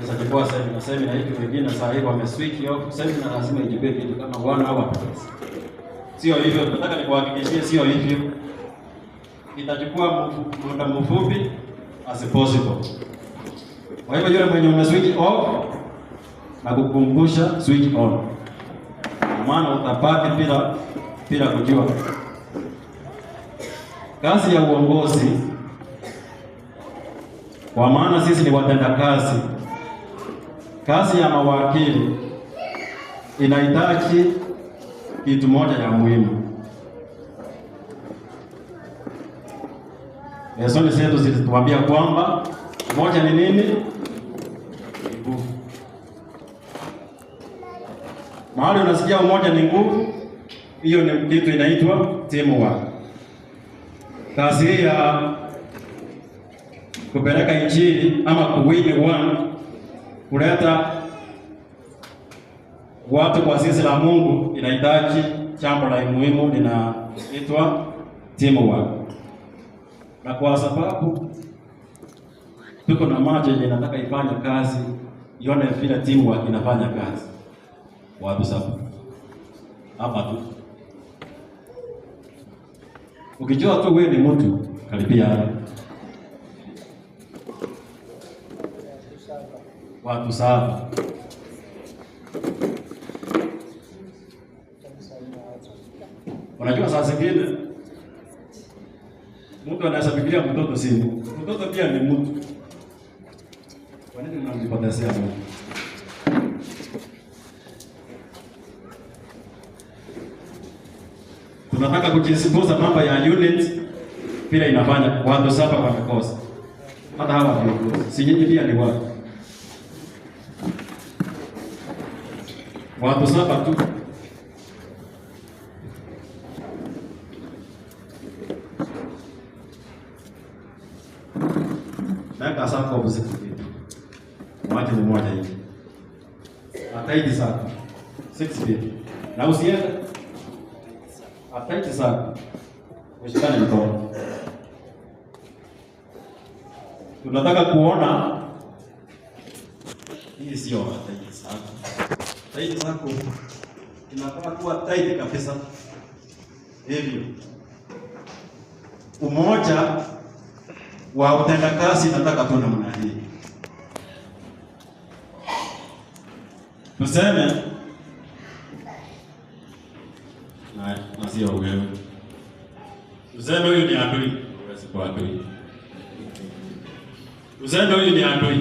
Inaweza kuwa semina semina hivi, wengine saa hii wame switch off. Semina lazima ijibe kitu kama 1 hour. Sio hivyo, nataka nikuhakikishie, sio hivyo. Itachukua muda mfupi as possible. Kwa hivyo yule mwenye ume switch off na kukumbusha switch on, maana utabaki bila kujua. Kazi ya uongozi, kwa maana sisi ni watendakazi. Kazi ya mawakili inahitaji kitu moja ya muhimu. Lesoni zetu zilituambia kwamba moja ni nini? Ni nguvu. Mahali unasikia umoja ni nguvu, hiyo ni kitu inaitwa teamwork. Kazi hii ya kupeleka injili ama kuwin one, kuleta watu kwa zizi la Mungu inahitaji jambo la muhimu linaitwa teamwork. Na kwa sababu tuko na macho yenye inataka ifanye kazi, ione vile teamwork inafanya kazi. Watu saba hapa tu, ukijua tu wewe ni mtu karibia hapa. Watu saba. Unajua saa zingine mtu anaweza fikiria mtoto si mtu. Mtoto pia ni mtu. Kwa nini mnamjipotezea Mungu? Tunataka kujifunza mambo ya unit vile inafanya watu saba wamekosa. Hata hawa viongozi. Si nyinyi pia ni watu. Watu saba tu. Weka circle of six people. Mwache ni moja hivi. Ataiti circle. Six people. Na usiende. Ataiti circle. Ushikane mikono. Tunataka kuona hii sio tight circle. Tight circle inafaa kuwa tight kabisa. Hivyo. Umoja wa utendakazi nataka tu namna hii. Tuseme na sio wewe. Tuseme huyu ni adui, huwezi kuwa adui. Tuseme huyu ni adui.